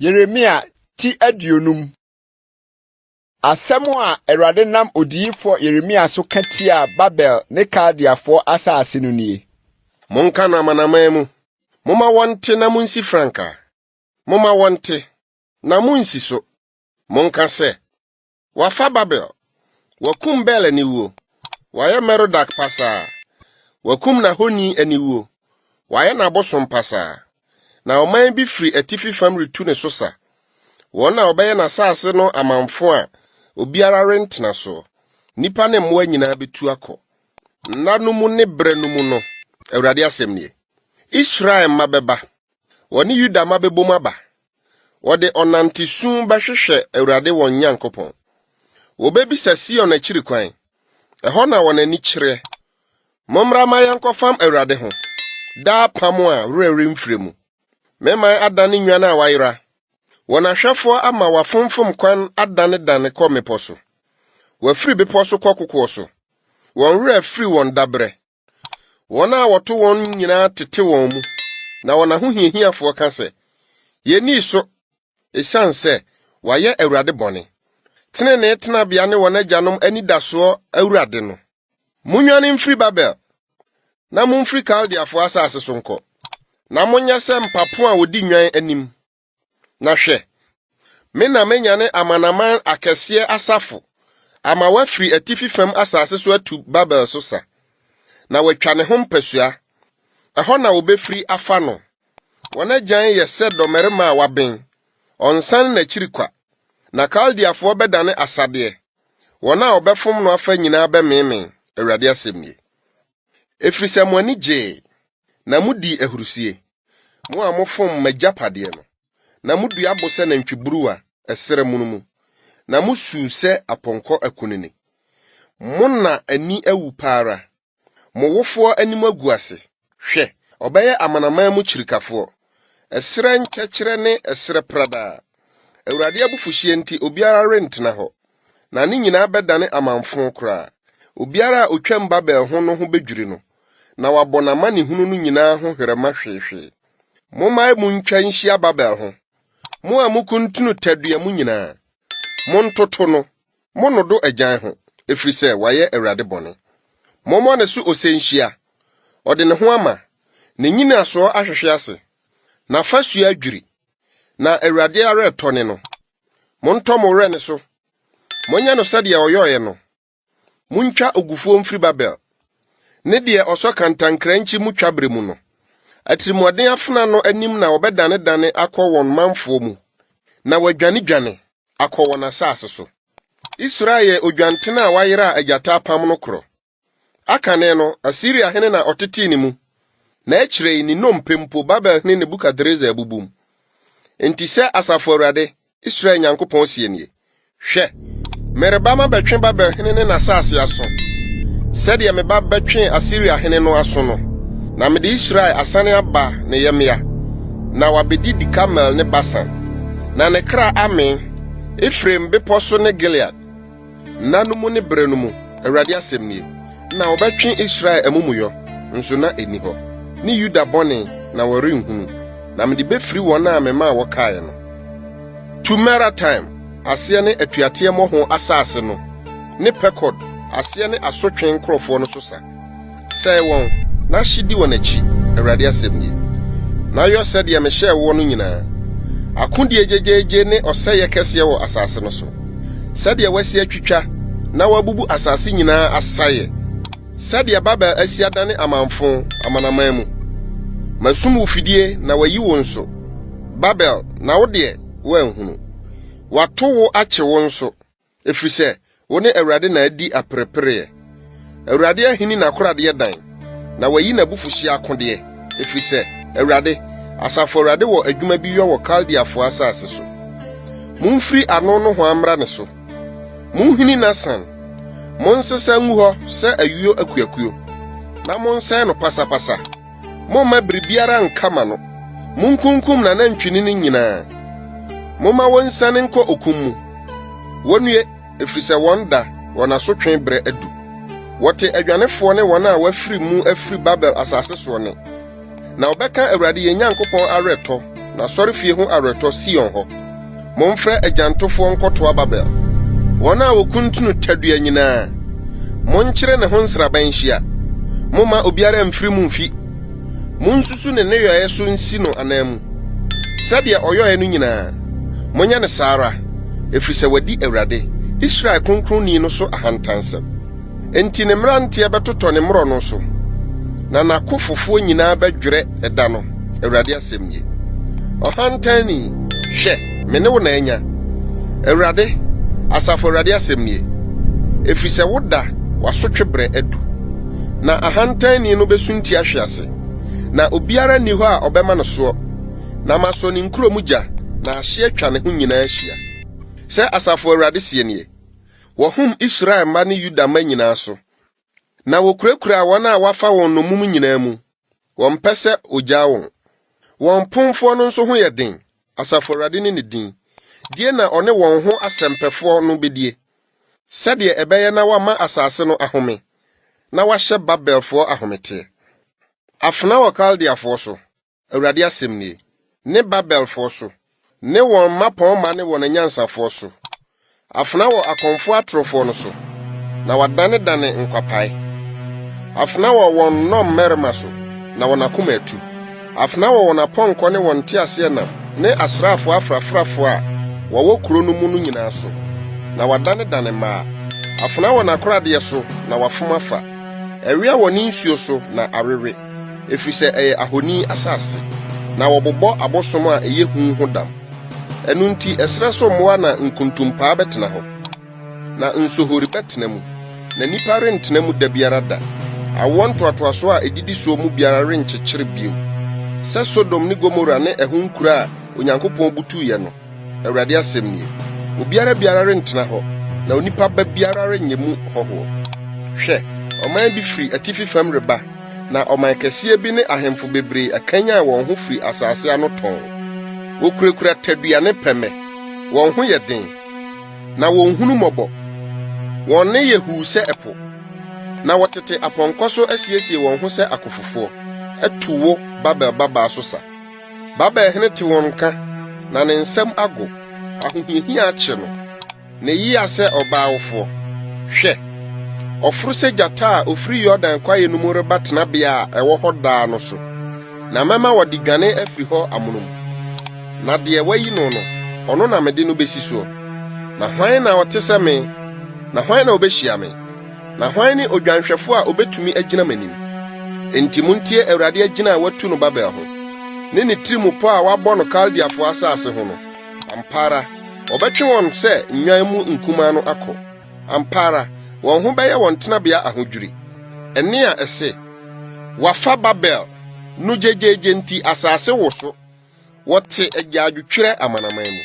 Yeremia ti 50. Asɛm a Awurade nam odiyifoɔ Yeremia so ka tiaa Babel ne Kaldeafoɔ asase no nie. Monka no amanaman mu, momma wɔnte na munsi frankaa. Momma wɔnte, na munnsi so. Monka sɛ, 'Wɔafa Babel! Wɔakum Bel aniwuo! Wɔayɛ Merodak pasaa! Wɔakum n'ahoni aniwuo! Wɔayɛ n'abosom pasaa! Na ɔman bi firi atifi fam retu ne so sa. Wɔn na wɔbɛyɛ n'asase no amamfo a obiara rentena soɔ. Nnipa ne mmoa nyinaa bɛtu akɔ. Nna no mu ne berɛ no mu no, Awurade asɛm nie, Israel mma bɛba, Wɔne Yuda mma bɛbom aba. Wɔde ɔnantesu bɛhwehwɛ Awurade wɔn Nyankopɔn. Wɔbɛbisa Sion akyiri kwan, ɛhɔ na wɔn ani kyerɛ. Mommra ma yɛnkɔfam Awurade ho, daa apam a werɛ remfire mu. Me man adane nnwan a wɔayera. Wɔn ahwɛfoɔ ama wɔafomfom kwan adanedane kɔ mmepɔ so. Wɔafiri bepɔ so kɔ kokoɔ so. Wɔn werɛ afiri wɔn daberɛ. Wɔn a wɔto wɔn nyinaa tete wɔn mu, na wɔn ahohiahiafoɔ ka sɛ, 'Yɛnnii so, ɛsiane sɛ wɔayɛ Awurade bɔne, tenenee tenabea ne wɔn agyanom anidasoɔ Awurade no. Monnwane mfiri Babel, na momfiri Kaldeafoɔ asase so nkɔ, na monyɛ sɛ mpapo a wɔdi nnwan anim. Na hwɛ, me na mɛnyane amanaman akɛseɛ asafo ama wɔafiri atifi fam asase so atu Babel so sa, na wɔatwa ne ho mpasua. Ɛhɔ na wɔbɛfiri afa no. Wɔn agyan yɛ sɛ dɔmmarima a waben, ɔnsane n'akyiri kwa. Na Kaldeafoɔ bɛdane asadeɛ, wɔn a wɔbɛfom no afa nyinaa bɛmeemee, Awurade asɛm nie. Ɛfiri sɛ mo ani gyee, na mudii ahurusie, mo a mofom m'agyapadeɛ no, na mudua bo sɛ nantwiburuwa ɛserɛ mono mu, na musuu sɛ apɔnkɔ akunini. Mo na ani awu pa ara, mo wofoɔ anim agu ase. Hwɛ, ɔbɛyɛ amanaman mu kyirikafoɔ, ɛserɛ nkyɛkyerɛ ne ɛserɛ pradaa. Awurade abufuhyeɛ nti obiara rentena hɔ, na ne nyinaa bɛdane amamfõ koraa. Obiara a otwam Babel ho no ho bedwiri no, na wabɔ n'amanehunu no nyinaa ho hwerɛma hweehwee. Mommae mu ntwa nhyia Babel ho, mo a mukuntunu tadua mu nyinaa. Montoto no, monnodo agyan ho, ɛfiri sɛ wayɛ Awurade bɔne. Mommɔ ne so ose nhyia. Ɔde ne ho ama, ne nnyinasoɔ ahwehwe ase, n'afasuo adwiri, na Awurade awerɛtɔ ne no. Montɔ mo werɛ ne so, monyɛ no sɛdeɛ ɔyɔeɛ no. Muntwa ogufoɔ mfiri Babel, ne deɛ ɔsɔ kantankrankyi mu twaberɛ mu no. Atirimuɔden afena no anim na wɔbɛdanedane akɔ wɔn manfoɔ mu, na wɔadwanedwane akɔ wɔn asase so. Israel yɛ odwantene a wayera a agyata apam no korɔ. Akane no, Asiria hene na ɔtetee ne mu, na akyire yi ne nnompe mpo Babel hene Nebukadresar abubu mu. Enti sɛ Asafo Awurade, Israel Nyankopɔn seɛ nie, Hwɛ, mereba mabɛtwe Babel hene ne n'asase aso, sɛdeɛ meba bɛtwee Asiria hene no aso no, na mede Israel asane aba ne yɛmmea, na wabɛdidi Karmel ne Basan, na ne kra amee, Efraim bepɔ so ne Gilead. Nna no mu ne berɛ no mu, Awurade asɛm nie, na wɔbɛtwe Israel amumuyɔ, nso na ɛnni hɔ, ne Yuda bɔne, na wɔrenhunu, na mede bɛfiri wɔn a memaa wɔkaeɛ no. Tu Merataim, aseɛ ne atuateɛ mmɔho asase no, ne Pekod, aseɛ ne asotwe nkurɔfoɔ no so sa. Sɛe wɔn, na hye di wɔn akyi, Awurade asɛm nie. Na yɔ sɛdeɛ mehyɛɛ woɔ no nyinaa. Akodie gyegyeegye ne ɔsɛeɛ kɛseɛ wɔ asase no so. Sɛdeɛ wɔasi atwitwa na wɔabubu asase nyinaa asaeɛ, sɛdeɛ Babel asi adane amamfõ amanaman mu. Masum wo fidie na wɔayi wo nso, Babel, na wo deɛ, woanhunu. Wɔato wo akye wo nso. Ɛfiri sɛ wo ne Awurade na adi aperepereɛ. Awurade ahini n'akoradeɛ dan, na wayi n'abufuhyeɛ akodeɛ, ɛfiri sɛ Awurade, asafo Awurade wɔ adwuma bi yɔ wɔ Kaldeafoɔ asase so. Momfiri ano nohoa mmra ne so. Monhini n'asan. Monsesa ngu hɔ sɛ ayuo akuakuo, na monsɛe no pasapasa. Momma biribiara nka ma no. Munkunkum n'anantwinini nyinaa. Momma wonsiane nkɔ okum mu. Wonnue, ɛfiri sɛ wɔn da, wɔn asotwe berɛ adu. Wɔte adwanefoɔ ne wɔn a wɔafiri mu afiri Babel asase soɔ nne, na wɔbɛka Awurade yɛn Nyankopɔn awerɛtɔ. n'asɔrefie ho awerɛtɔ Sion hɔ. Momfrɛ agyantofoɔ nkɔtoa Babel, wɔn a wɔkuntunu tadua nyinaa. Monkyere ne ho nsraban nhyia, momma obiara mfiri mu mfi. Monsusu ne nneyɔeɛ so nsi no ananmu. Sɛdeɛ ɔyɔeɛ no nyinaa, monyɛ no saa ara, ɛfiri sɛ wadi Awurade, Israel Kronkronni no so ahantansɛm. Enti ne mmeranteɛ bɛtotɔ ne mmorɔno so, na n'akofofoɔ nyinaa bɛdwerɛ ɛda no, Awurade asɛm nie. Ɔhantanni, hwɛ, me ne wo na anya, Awurade, Asafo Awurade asɛm nie, ɛfiri sɛ wo da, w'asotwe berɛ adu. Na ahantanni no bɛsunti ahwe ase, na obiara nni hɔ a ɔbɛma no soɔ, na masɔ ne nkuro mu gya, na ahye atwa ne ho nyinaa ahyia. Sɛ Asafo Awurade seɛ nie, Wɔhom Israel mma ne Yuda mma nyinaa so, na wokurakuraa wɔn a wɔafa wɔn nnommum nyinaa mu. Wɔmpɛ sɛ ogyaa wɔn. Wɔn pomfoɔ no nso ho yɛ den, Asafo Awurade ne ne din. Die na ɔne wɔn ho asɛmpɛfoɔ no bedie, sɛdeɛ ɛbɛyɛ na wama asase no ahome, na wahyɛ Babelfoɔ ahometeɛ. Afena wɔ Kaldeafoɔ so, Awurade asɛm nie, ne Babelfoɔ so, ne wɔn mmapɔmma ne wɔn anyansafoɔ so. Afena wɔ akɔmfoɔ atorofoɔ no so, na wɔadanedane nkwapae. Afena wɔ wɔn nnɔmmarima so, na wɔn akoma atu. Afena wɔ wɔn apɔnkɔ ne wɔn nteaseɛnam ne asraafoɔ afrafrafoɔ a wɔwɔ kuro no mu no nyinaa so, na wɔadanedane mmaa. Afena wɔ n'akoradeɛ so, na wɔafom afa. Ɛwea wɔ ne nsuo so, na awewe. Ɛfiri sɛ ɛyɛ ahoni asase, na wɔbobɔ abosom a ɛyɛ hu ho dam. Ɛno nti ɛserɛ so mmoa na nkuntumpaa bɛtena hɔ, na nsohori bɛtena mu, na nnipa rentena mu da biara da. Awoɔ ntoatoasoɔ a ɛdidi soɔ mu biara renkyekyere bio sɛ Sodom ne Gomora ne ɛho nkuro a Onyankopɔn butuiɛ no. Awurade asɛm nie. Obiara biara rentena hɔ, na onipa ba biara renyɛ mu hɔhoɔ. Hwɛ, ɔman bi firi atifi fam reba, na ɔman kɛseɛ bi ne ahemfo bebree akanyan wɔn ho firi asase ano tɔnn. Wɔkurakura tadua ne pɛmɛ, wɔn ho yɛ den, na wɔnhunu mmɔbɔ. Wɔn nne yɛ huu sɛ ɛpo, na wɔtete apɔnkɔ so asiesie wɔn ho sɛ akofofoɔ, atu wo, Babel babaa so sa. Babel hene te wɔn nka, na ne nsam ago. Ahohiahia akye no. Ne yea sɛ ɔbaa wofoɔ. Hwɛ! Ɔforo sɛ gyata a ofiri Yordan kwaeɛ no mu reba tenabea a ɛwɔ hɔ daa no so, na mɛma wɔde dwane afiri hɔ amonom. Na deɛ wɔayi no no, ɔno na mede no bɛsi soɔ. Na hwan na ɔte sɛ me, na hwan na ɔbɛhyia me? Na hwan ne odwanhwɛfo a obetumi agyina m'anim? Enti muntie Awurade agyina a watu no Babel ho, ne ne tirimupɔw a wabɔ no Kaldeafo asase ho no. Ampa ara, wɔbɛtwe wɔn sɛ nnwan mu nkumaa no akɔ. Ampa ara, wɔn ho bɛyɛ wɔn tenabea ahodwiri. Ɛnne a ɛse, Wɔafa Babel! no gyegyeegye nti asase woso. Wɔte agyaadwotwirɛ amanaman mu.